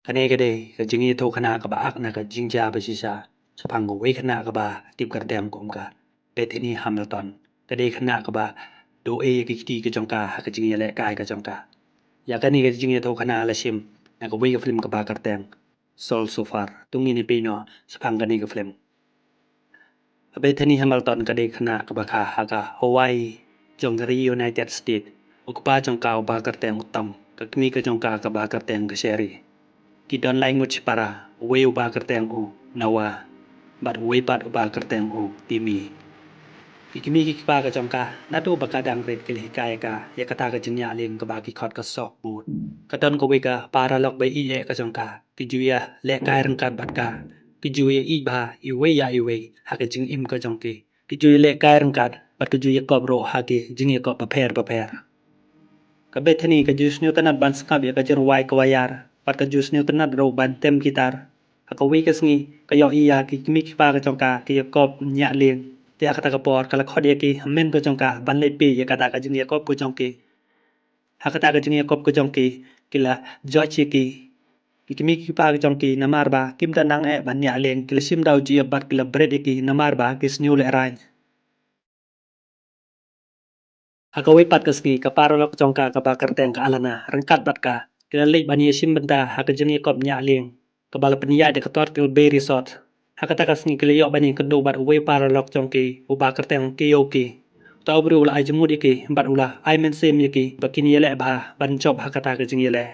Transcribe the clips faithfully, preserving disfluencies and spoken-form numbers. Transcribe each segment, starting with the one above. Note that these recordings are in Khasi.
Kane ka dei ka jingïathuhkhana kaba ak na ka jingjia ba shisha shaphang kawei ka khynnah kaba tip kyrteng kum ka Bethany Hamilton. Ka dei ka khynnah kaba duh ei ïa ki kti ka jong ka ha ka jingïalehkai ka jong ka. Ïa kane ka jingïathuhkhana la shim na kawei ka film kaba kyrteng Soul Surfer. To ngin ïa peit noh shaphang kane ka film. Ka Bethany Hamilton ka dei ka khynnah kaba kha ha ka Hawaii jong ka ri United States. U kpa jong ka uba kyrteng u Tom, ka kmie ka jong ka kaba kyrteng ka Sherry. Ki don lai ngut shipara, uwei uba kyrteng u Noah, bad uwei pat uba kyrteng u Timmy. Ki kmie ki kpa ka jong ka, naduh ba ka dang rit ki la hikai ka ïa kata ka jingïaid lieng kaba ki khot ka soft board. Ka don kawei ka paralok ba ïeit ka jong ka, ki ju ïalehkai ryngkat bad ka. Ki ju ïeit bha iwei ïa iwei ha ka jingim ka jong ki. Ki ju ïalehkai ryngkat bad ki ju ïakop ruh ha ki jingïakop bapher bapher. Ka Bethany ka ju sngewtynnat ban sngap ïa ka jingrwai ka wayar bad ka ju sngewtynnat ruh ban tem guitar. Ha kawei ka sngi ka ïohi ïa ki kmie ki kpa ka jong ka ki ïakop ñiah lieng. Te ha kata ka por ka la khot ïa ki hynmen ka jong ka ban leit peit ïa kata ka jingïakop ka jong ki. Ha kata ka jingïakop ka jong ki, ki la judge ïa ki, ki kmie ki kpa ka jong ki namar ba kim da nang eh ban ñiah lieng. Ki la shim da u jingïap bad ki la bret ïa ki namar ba ki sniew lehraiñ. Ha kawei pat ka sngi ka paralok jong ka kaba kyrteng ka Alana ryngkat bad ka ki la leit ban ïashim bynta ha ka jingïakop ñiah lieng kaba la pynïaid da ka Turtle Bay Resort. Ha kata ka sngi ki la ïoh ban ïakynduh bad uwei u paralok jong ki uba kyrteng Keoki. Uta u briew u la ai jingmut ïa ki bad u la ai mynsiem ïa ki ba kin ïaleh bha ban jop ha kata ka jingïaleh.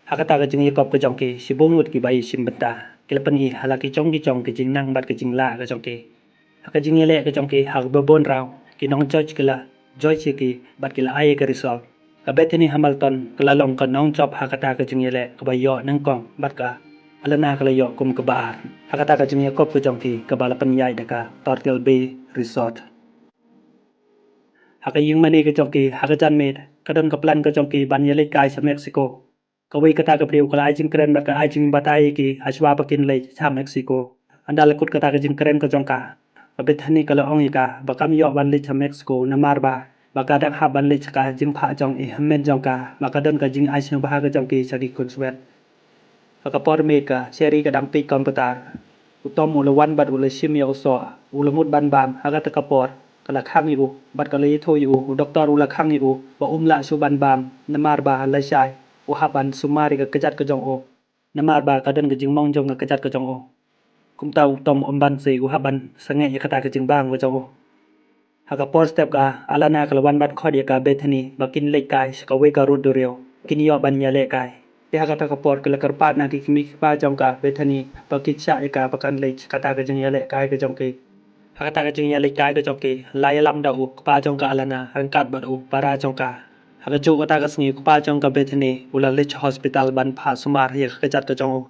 Ha kata ka jingïakop ka jong ki, shibun ngut kiba ïashim bynta ki la pyni ha la ki jong ki jong ki jingnang bad ki jinglah ka jong ki. Ha ka jingïaleh ka jong ki ha kaba bun rau, ki nong judge ki la judge ïa ki bad ki la ai ïa ka result. Ka Bethany Hamilton ka la long ka nongjop ha kata ka jingïaleh kaba ïoh nyngkong bad ka Alana ka la ïoh kum kaba ar ha kata ka jingïakop ka jong ki kaba la pynïaid da ka Turtle Bay Resort. Ha ka ïingmane ka jong ki ha ka janmiet ka don ka plan ka jong ki ban ïaleit kai sha Mexico. Kawei kata ka briew ka la ai jingkren bad ka ai jingbatai ïa ki ha shuwa ba kin leit sha Mexico. Ynda la kut kata ka jingkren ka jong ka, ka Bethany ka la ong ïa ka ba kam ïoh ban leit sha Mexico namar ba ba ka dang hap ban leit sha ka jingphah jong i hynmen jong ka, ba ka don ka jingaisngew bha ka jong ki sha ki khunswet. Ha ka por miet ka Sherry ka dang peit computer. U Tom u la wan bad u la shim ïa u soh, u la mut ban bam. Ha kata ka por ka la khang ïa u bad ka la ïathuh ïa u, u doktor u la khang ïa u ba um lah shuh ban bam namar ba lashai u hap ban sumar ïa ka kjat ka jong u. Namar ba ka don ka jingmong jong ka kjat ka jong u. Kumta u Tom um ban sei, u hap ban sangeh ïa kata ka jingbam ka jong u. Ha ka por step ka Alana ka la wan ban khot ïa ka Bethany ba kin leit kai sha kawei ka rud duriaw, kin ïoh ban ïaleh kai. Te ha kata ka por ki la kyrpad na ki kmie ki kpa jong ka Bethany ba kin shah ïa ka ba kan leit sha kata ka jingïaleh kai ka jong ki. Ha kata ka jingïaleit kai ka jong ki la ïalam da u kpa jong ka Alana ryngkat bad u para jong ka. Ha kajuh kata ka sngi u kpa jong ka Bethany u la leit sha hospital ban phah sumar ïa ka kjat ka jong u.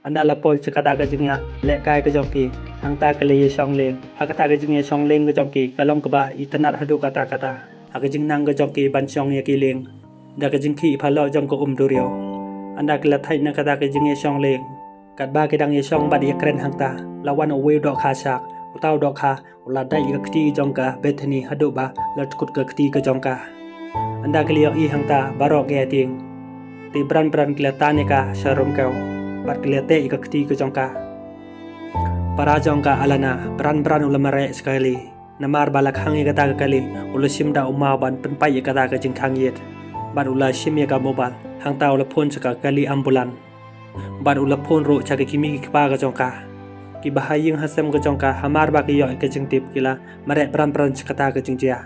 Ynda la poi sha kata ka jingïalehkai ka jong ki, hangta ki la ïashong lieng. Ha kata ka jingïashong lieng ka jong ki ka long kaba itynnad haduh katta katta. Ha ka jingnang ka jong ki ban shong ïa ki lieng da ka jingkhih phyllaw jong ka um duriaw. Ynda ki la thait na kata ka jingïashong lieng, katba ki dang ïashong bad ïakren hangta, la wan uwei u dohkha shark. Uta u dohkha u la dait ïa ka kti jong ka Bethany haduh ba la tkut ka kti ka jong ka. Ynda ki la ïohi hangta baroh ki ïa tieng. Te bran bran ki la tan ïa ka sha ryngkew bad ki la teh ïa ka kti ka jong ka. Para jong ka Alana bran bran u la mareh sha ka kali. Namar ba la khang ïa kata ka kali, u la shim da u maw ban pynpait ïa kata ka jingkhang ïit. Bad u la shim ïa ka mobile, hangta u la phone sha ka kali ambulance. Bad u la phone ruh sha ki kmie ki kpa ka jong ka. Kiba ha ïing ha sem ka jong ka, hamar ba ki ïoh ïa ka jingtip, ki la mareh bran bran sha kata ka jingjia.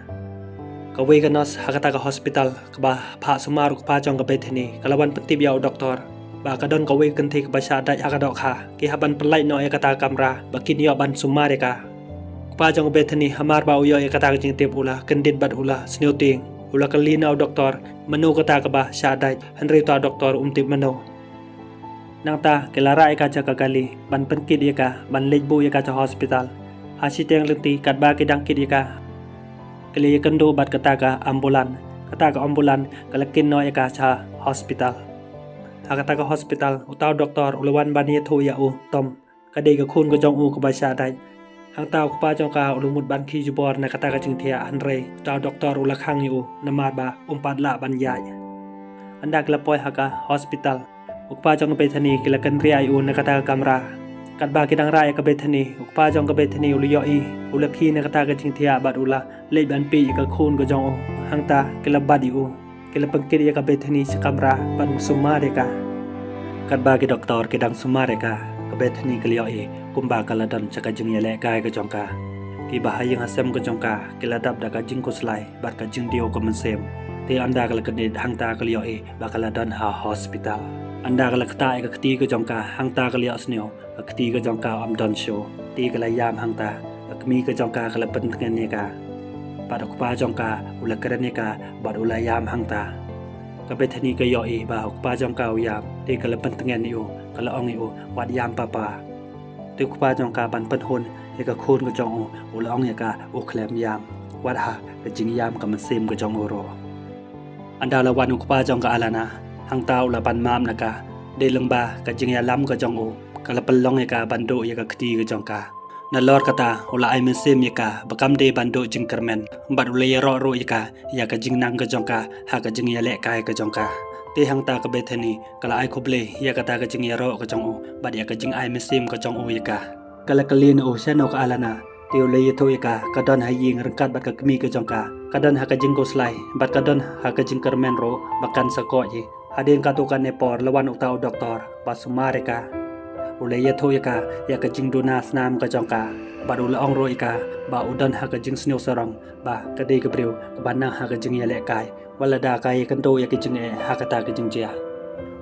Kawei ka nurse ha kata ka hospital kaba phah sumar u kpa jong ka Bethany ka la wan pyntip ïa u doktor ba ka don kawei ka kynthei kaba shah dait ha ka dohkha. Ki hap ban pynlait noh ïa kata ka kamra ba kin ïoh ban sumar ïa ka. U kpa jong ka Bethany hamar ba u ïoh ïa kata ka jingtip u la kyndit bad u la sniew tieng. U la kylli na u doktor mano kata kaba shah dait, hynrei uta u doktor um tip mano. Nangta ki la rah ïa ka sha ka kali ban pynkit ïa ka ban leit buh ïa ka sha hospital. Ha shiteng lynti katba ki dang kit ïa ka, ki la ïakynduh bad kata ka ambulance. Kata ka ambulance ka la kin noh ïa ka sha hospital. Ha kata ka hospital uta u doktor u la wan ban ïathuh ïa u Tom, ka dei ka khun ka jong u kaba shah dait. Hangta u kpa jong ka u la mut ban khih jubor na kata ka jingthiah, hynrei uta u doktor u la khang ïa u namar ba um pat lah ban ïaid. Ynda ki la poi ha ka hospital, u kpa jong ka Bethany ki la kynriah ïa u na kata ka kamra. Katba ki dang rah ïa ka Bethany, u kpa jong ka Bethany u la ïohi, u la khie na kata ka jingthiah bad u la leit ban peit ïa ka khun ka jong u. Hangta ki la bat ïa u. Ki la pynkit ïa ka Bethany sha kamra bad u sumar ïa ka. Katba ki doktor ki dang sumar ïa ka, ka Bethany ka la ïohi kumba ka la don sha ka jingïalehkai ka jong ka. Kiba ha ïing ha sem ka jong ka ki la dap da ka jingkhuslai bad ka jingdiaw ka mynsiem. Te ynda ka la kyndit hangta ka la ïohi ba ka la don ha hospital. Ynda ka la ktah ïa ka kti ka jong ka, hangta ka la ïohsngew ka kti ka jong ka ym don shuh. Te ka la ïam hangta. Ka kmie ka jong ka ka la pyntngen ïa ka. Bad u kpa jong ka u la kren ïa ka bad u la ïam hangta. Ka Bethany ka ïohi ba u kpa jong ka u ïam, te ka la pyntngen ïa u, ka la ong ïa u, wat ïam papa. Te u kpa jong ka ban pynhun ïa ka khun ka jong u, u la ong ïa ka, u khlem ïam. Wat ha ka jingïam ka mynsiem ka jong u ruh. Ynda la wan u kpa jong ka Alana, hangta u la pan map na ka. Dei lyngba ka jingïalam ka jong u, ka la pynlong ïa ka ban duh ïa ka kti ka jong ka. Nalor kata u la ai mynsiem ïa ka ba kam dei ban duh jingkyrmen, bad u la ïaroh ruh ïa ka ïa ka jingnang ka jong ka ha ka jingïalehkai ka jong ka. Te hangta ka Bethany ka la ai khublei ïa kata ka jingïaroh ka jong u bad ïa ka jingai mynsiem ka jong u ïa ka. Ka la kylli na u shano ka Alana. Te u la ïathuh ïa ka, ka don ha ïing ryngkat bad ka kmie ka jong ka. Ka don ha ka jingkhuslai bad ka don ha ka jingkyrmen ruh ba kan sa koit hi. Hadien katto katne por la wan uta u doktor ba sumar ïa ka. U la ïathuh ïa ka ïa ka jingduna snam ka jong ka, bad u la ong ruh ïa ka ba u don ha ka jingsngew sarong ba ka dei ka briew kaba nang ha ka jingïalehkai, wat lada ka ïakynduh ïa ka jingeh ha kata ka jingjia.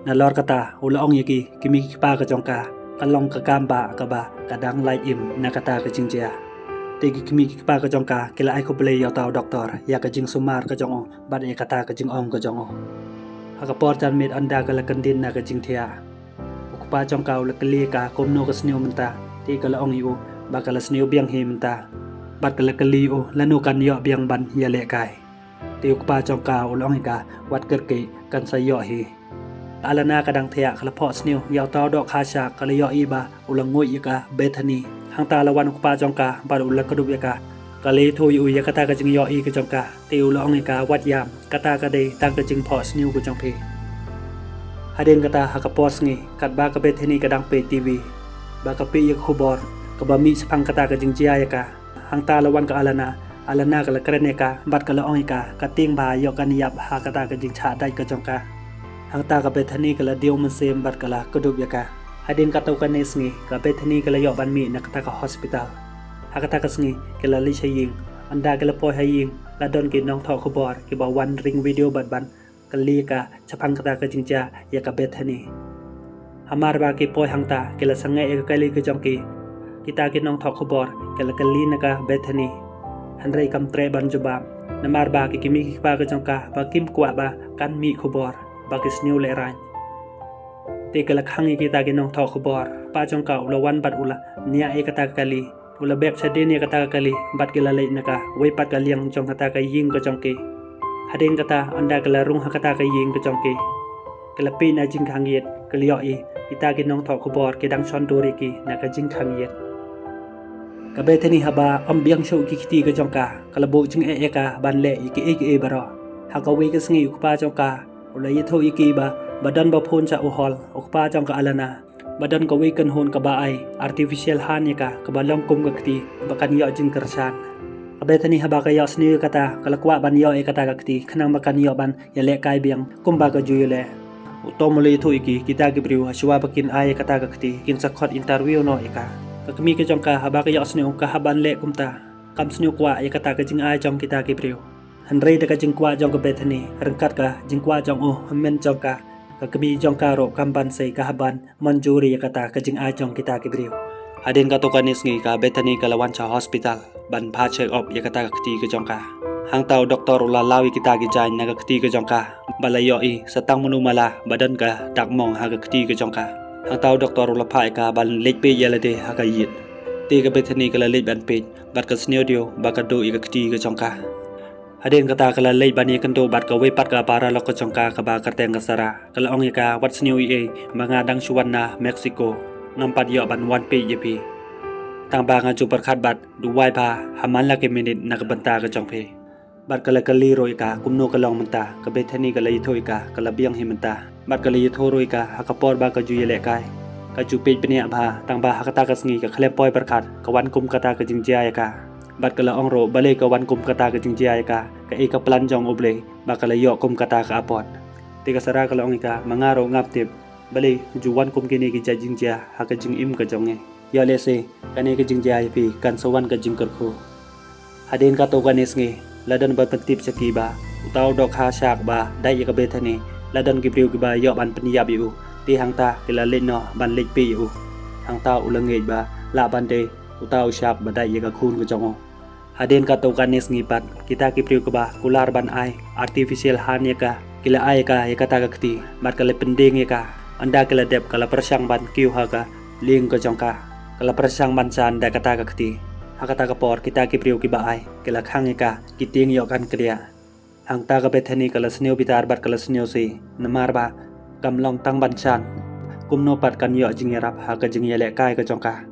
Nalor kata u la ong ïa ki kmie ki kpa ka jong ka, ka long ka kam ba kaba ka dang lait im na kata ka jingjia. Te ki kmie ki kpa ka jong ka ki la ai khublei ïa uta u doktor ïa ka jingsumar ka jong u bad ïa kata ka jingong ka jong u. Ha ka por janmiet ynda ka la kyndit na ka jingthiah, u kpa jong ka u la kylli ka kumno ka sniew mynta. Te ka la ong ïa u ba ka la sniew biang hi mynta. Bad ka la kylli ïa u lano kan ïoh biang ban ïalehkai. Te u kpa jong ka u la ong ïa ka, wat kyrkieh, kan sa ïoh hi. Alana ka dang thiah, ka la phohsniew ïa uta u dohkha sha, ka la ïohi ba u la nguid ïa ka Bethany. Hangta la wan u kpa jong ka bad u la kdup ïa ka. Ka la ïathuh ïa u ïa kata ka jingïohi ka jong ka. Te u la ong ïa ka, wat ïam, kata ka dei tang ka jingphohsniew ka jong phi. Hadien kata ha ka por sngi, katba ka Bethany ka dang peit TV ba ka peit ïa ka khubor kaba mih shaphang kata ka jingjia ïa ka. Hangta la wan ka Alana. Alana ka la kren ïa ka bad ka la ong ïa ka, ka tieng ba ïoh kan ïap ha kata ka jingshah dait ka jong ka. Hangta ka Bethany ka la diaw mynsiem bad ka la kdup ïa ka. Hadien katto katne sngi ka Bethany ka la ïoh ban mih na kata ka hospital. Ha kata ka sngi ki la leit sha ïing. Ynda ki la poi ha ïing, la don ki nongthoh khubor kiba wan ring video bad ban kylli ïa ka shaphang kata ka jingjia ïa ka Bethany. Hamar ba ki poi hangta, ki la sangeh ïa ka kali ka jong ki. Kita ki nongthoh khubor ki la kylli na ka Bethany, hynrei kam treh ban jubab. Namar ba ki kmie ki kpa ka jong ka ba kim kwah ba kan mih khubor ba ki sniew lehraiñ. Te ki la khang ïa kita ki nongthoh khubor. Kpa jong ka u la wan bad u la niah ïa kata ka kali. U la bek shadien ïa kata ka kali bad ki la leit na kawei pat ka liang jong kata ka ïing ka jong ki. Hadien kata ynda ki la rung ha kata ka ïing ka jong ki, ki la peit na jingkhang ïit, ki la ïohi kita ki nongthoh khubor ki dang shon dur ïa ki na ka jingkhang ïit. Ka Bethany haba ym biang shuh ki kti ka jong ka, ka la buh jingeh ïa ka ban leh ïa kiei kiei baroh. Ha kawei ka sngi u kpa jong ka u la ïathuh ïa ki ba ba don ba phone sha u Hall, u kpa jong ka Alana, ba don kawei kynhun kaba ai artificial hand ïa ka, kaba long kum ka kti ba kan ïoh jingkyrshan. Ka Bethany haba ka ïohsngew ïa kata, ka la kwah ban ïoh ïa kata ka kti khnang ba kan ïoh ban ïalehkai biang kumba ka ju ïaleh. U Tom u la ïathuh ïa ki, kita ki briew hashwa ba kin ai ïa kata ka kti kin sa khot interview noh ïa ka. Ka kmie ka jong ka haba ka ïohsngew ka hap ban leh kumta, kam sngewkwah ïa kata ka jingai jong kita ki briew. Hynrei da ka jingkwah jong ka Bethany ryngkat ka jingkwah jong u hynmen jong ka, ka kmie jong ka ruh kam ban sei, ka hap ban mynjur ïa kata ka jingai jong kita ki briew. Hadien katto katne sngi ka Bethany ka la wan sha hospital ban phah check up ïa kata ka kti ka jong ka. Hangta u doktor u la law ïa kita ki jaiñ na ka kti ka jong ka ba la ïohi sa tang mynno mynta ba don ka dak mong ha ka kti ka jong ka. Hangta u doktor u la phah ïa ka ban leit peit ïa lade ha ka ïit. Te ka Bethany ka la leit ban peit bad ka sngewdiaw ba ka duh ïa ka kti ka jong ka. Hadien kata ka la leit ban ïakynduh bad kawei pat ka paralok ka jong ka kaba kyrteng ka Sarah. Ka la ong ïa ka, wat sngewsih ei, ba nga dang shu wan na Mexico, ngam pat ïoh ban wan peit ïa phi. Tang ba nga ju pyrkhat bad duwai bha ha man la ki minit na ka bynta ka jong phi. Bad ka la kylli ruh ïa ka kumno ka long mynta. Ka Bethany ka la ïathuh ïa ka, ka la biang hi mynta. Bad ka la ïathuh ruh ïa ka ha ka por ba ka ju ïalehkai, ka ju peit bniah bha, tang ba ha kata ka sngi ka khlem poi pyrkhat ka wan kum kata ka jingjia ïa ka. Bad ka la ong ruh balei ka wan kum kata ka jingjia ïa ka, kaei ka plan jong U Blei ba ka la ïoh kum kata ka apot. Te ka Sara ka la ong ïa ka, ma nga ruh ngam tip balei ju wan kum kine ki jait jingjia ha ka jingim ka jong ngi. Ïoh lehse kane ka jingjia ïa phi kan sa wan ka jingkyrkhu. Hadien katto katne sngi, la don ba pyntip sha ki ba uta u dohkha shak ba dait ïa ka Bethany, la don ki briew kiba ïoh ban pynïap ïa u. Te hangta ki la leit noh ban leit peit ïa u. Hangta u la ngeit ba lah ban dei uta u shak ba dait ïa ka khun ka jong u. Hadien katto katne sngi pat, kita ki briew kiba kular ban ai artificial hand ïa ka, ki la ai ïa ka ïa kata ka kti, bad ka la pyndeng ïa ka. Ynda ki la dep, ka la pyrshang ban kiew ha ka lieng ka jong ka. Ka la pyrshang ban shan da kata ka kti. Ha kata ka por kita ki briew kiba ai ki la khang ïa ka, ki tieng ïoh kan kdiah. Hangta ka Bethany ka la sniew bitar bad ka la sniew sih, namar ba kam long tang ban shan. Kumno pat kan ïoh jingïarap ha ka jingïalehkai ka jong ka.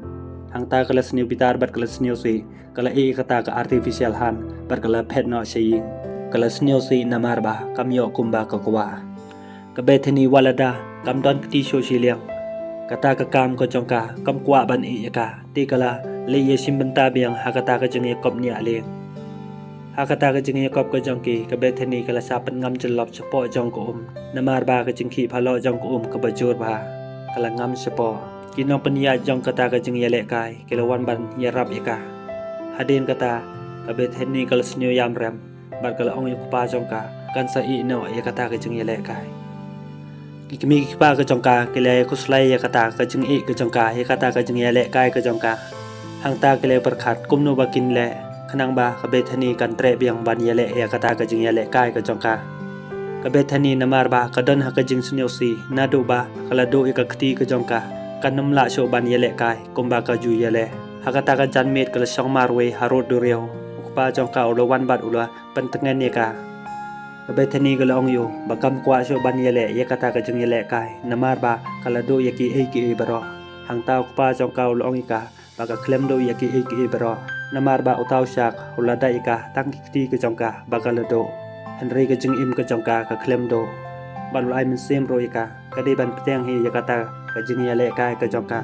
Hangta ka la sniew bitar bad ka la sniew sih, ka la ïeh ïa kata ka artificial hand bad ka la phet noh sha ïing. Ka la sniew sih namar ba kam ïoh kumba ka kwah. Ka Bethany wat lada kam don kti shuh shiliang, kata ka kam ka jong ka kam kwah ban ïeh ïa ka. Te ka la leit ïashim bynta biang ha kata ka jingïakop ñiah lieng. Ha kata ka jingïakop ka jong ki, ka Bethany ka la shah pynngam jyllop shapoh jong ka um, namar ba ka jingkhih phalok jong ka um kaba jur bha ka la ngam shapoh. Ki nongpynïaid jong kata ka jingïalehkai ki la wan ban ïarap ïa ka. Hadien kata, ka Bethany ka la sniew ïam rem bad ka la ong ïa u kpa jong ka, kan sa ïeh noh ïa kata ka jingïalehkai. Ki kmie ki kpa ka jong ka ki la ïakhuslai ïa kata ka jingïeh ka jong ka ïa kata ka jingïalehkai ka jong ka. Hangta ki la pyrkhat kumno ba kin leh khnang ba ka Bethany kan treh biang ban ïaleh ïa kata ka jingïalehkai ka jong ka. Ka Bethany namar ba ka don ha ka jingsniew sih naduh ba ka la duh ïa ka kti ka jong ka, kan ym lah shuh ban ïalehkai kumba ka ju ïaleh. Ha kata ka janmiet ka la shong marwei harud duriaw. U kpa jong ka u la wan bad u la pyntngen ïa ka. Ka Bethany ka la ong ïa u ba kam kwah shuh ban ïaleh ïa kata ka jingïalehkai namar ba ka la duh ïa kiei kiei baroh. Hangta u kpa jong ka u la ong ïa ka ba ka khlem duh ïa kiei kiei baroh, namar ba uta u shak u la dait ïa ka tang ki kti ka jong ka ba ka la duh. Hynrei ka jingim ka jong ka ka khlem duh. Bad u la ai mynsiem ruh ïa ka, ka dei ban pdiang hi ïa kata ka jingïalehkai ka jong ka.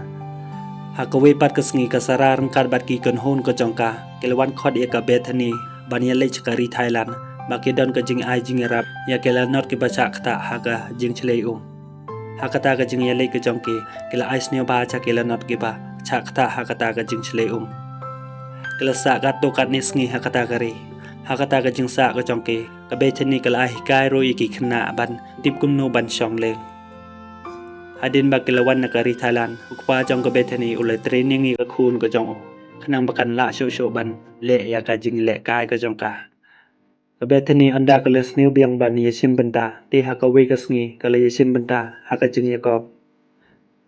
Ha kawei pat ka sngi, ka Sara ryngkat bad ki kynhun ka jong ka ki la wan khot ïa ka Bethany ban ïaleit sha ka ri Thailand, ba ki don ka jingai jingïarap ïa ki lanot kiba shah ktah ha ka jingshlei um. Ha kata ka jingïaleit ka jong ki, ki la ai sniew bha sha ki lanot kiba shah ktah ha kata ka jingshlei um. Ki la sah katto katne sngi ha kata ka ri. Ha kata ka jingsah ka jong ki, ka Bethany ka la ai hikai ruh ïa ki khynnah ban tip kumno ban shong lieng. Hadien ba ki la wan na ka ri Thailand, u kpa jong ka Bethany u la training ïa ka khun ka jong u khnang ba kan lah shuh shuh ban leh ïa ka jingïalehkai ka jong ka. Ka Bethany ynda ka la sniew biang ban ïashim bynta, te ha kawei ka sngi ka la ïashim bynta ha ka jingïakop.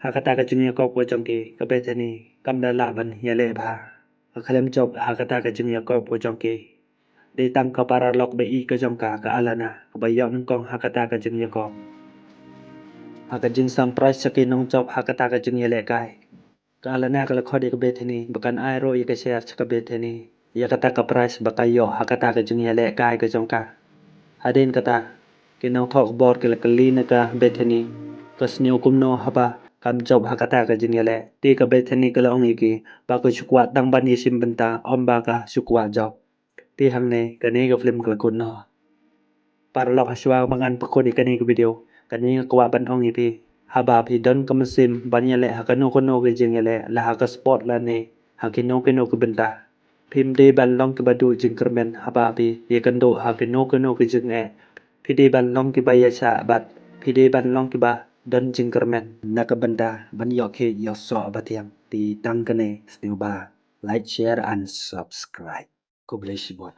Ha kata ka jingïakop ka jong ki, ka Bethany kam da lah ban ïaleh bha. Ka khlem jop ha kata ka jingïakop ka jong ki. Dei tang ka paralok ba ïeit ka jong ka, ka Alana, kaba ïoh nyngkong ha kata ka jingïakop. Ha ka jingsang prize sha ki nongjop ha kata ka jingïalehkai, ka Alana ka la khot ïa ka Bethany ba kan ai ruh ïa ka share sha ka Bethany ïa kata ka prize ba ka ïoh ha kata ka jingïalehkai ka jong ka. Hadien kata, ki nongthoh khubor ki la kylli na ka Bethany, ka sniew kumno haba kam jop ha kata ka jingïaleh. Te ka Bethany ka la ong ïa ki ba ka shu kwah tang ban ïashim bynta, ym ba ka shu kwah jop. Te hangne kane ka film ka la kut noh. Paralok, hashwa ba ngan pynkut ïa kane ka video, kane nga kwah ban ong ïa phi, haba phi don ka mynsiem ban ïaleh ha kano kano ka jingïaleh, la ha ka sport lane ha kino kino ki bynta, phim dei ban long kiba duh jingkyrmen haba phi ïakynduh ha kino kino ki jingeh. Phi dei ban long kiba ïaishah bad phi dei ban long kiba don jingkyrmen na ka bynta ban ïoh khie ïoh soh ba thiang. Te tang kane, sngewbha like, share and subscribe. Khublei shibun.